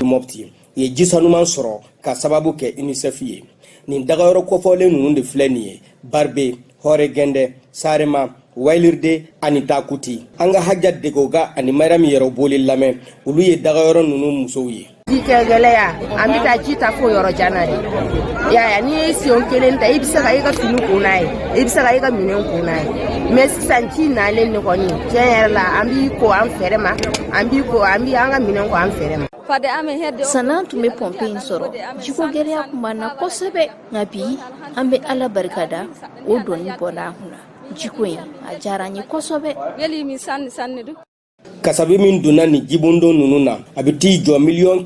Mɔpti ye ji sanuman sɔrɔ ka sababu kɛ UNICEF ye. Nin dagayɔrɔ kofɔlen ninnu de filɛ nin ye: Barbe, Hɔrɛgɛndɛ, Sarema, Wayiliride ani Takuti. An ka Haja Degoga ani Mariam Yɛrɛboli lamɛn, olu ye dagayɔrɔ ninnu musow ye. Ji kɛ gɛlɛya, an bɛ taa ji ta fo yɔrɔ jan na de yaya. N'i ye siyon kelen ta, i bɛ se ka i ka fini ko n'a ye, i bɛ se ka i ka minɛn ko n'a ye. Mais sisan ji nalen de kɔni, tiɲɛ yɛrɛ la, an b'i ko an fɛrɛ ma, an b'i ko, an bɛ an ka minɛn ko an fɛrɛ ma. San'an tun bɛ pɔnpe in sɔrɔ, jiko gɛlɛya tun b'an na kosɛbɛ, nka bi an bɛ Ala barikada, o doni bɔra an kunna. Jiko in a diyara an ye kosɛbɛ. Kasabi min donna nin jibondon ninnu na, a bɛ t'i jɔ 404,046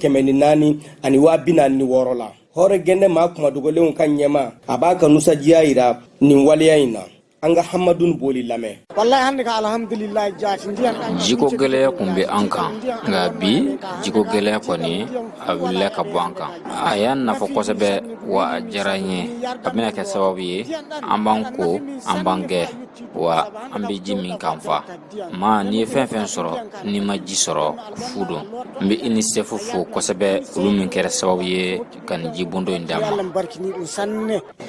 miliyɔn la. Hɔrɛ gɛndɛ maa kumadogolenw ka ɲɛma, a b'a ka nusadiya yira nin waleya in na. An ka Hamadun Boli lamɛn. Jiko gɛlɛya kun bɛ an kan, nka bi jiko gɛlɛya kɔni a wulila ka bɔ an kan. A y'an nafa kosɛbɛ wa a diyara n ye. A bɛna kɛ sababu ye an b'an ko, an b'an gɛ, wa an bɛ ji min k'an fa. Ma n'i ye fɛn fɛn sɔrɔ, n'i ma ji sɔrɔ, fu don. N bɛ UNICEF fo kosɛbɛ, olu min kɛra sababu ye ka nin jibondo in d'an ma.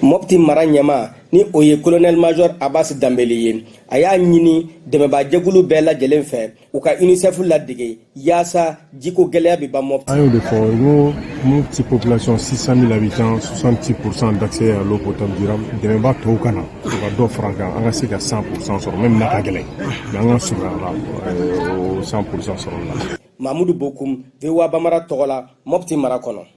Mɔpti mara ɲɛma, ni o ye colonel major Abbas Danbele ye, a y'a ɲini dɛmɛbajɛkulu bɛɛ lajɛlen fɛ, u ka UNICEF ladege yaasa jiko gɛlɛya bɛ ban Mɔpti. An y'o de fɔ n ko Mopti population 600 000 habitants, 66% d'accès à l'eau potable durable. Dɛmɛba tɔw ka na u ka dɔ fara kan, an ka se ka 100% sɔrɔ, même n'a ka gɛlɛn, mais an ka surunya la o 100% sɔrɔli la. Mamudu Bokum, VOA Bambara tɔgɔ la, Mɔpti mara kɔnɔ.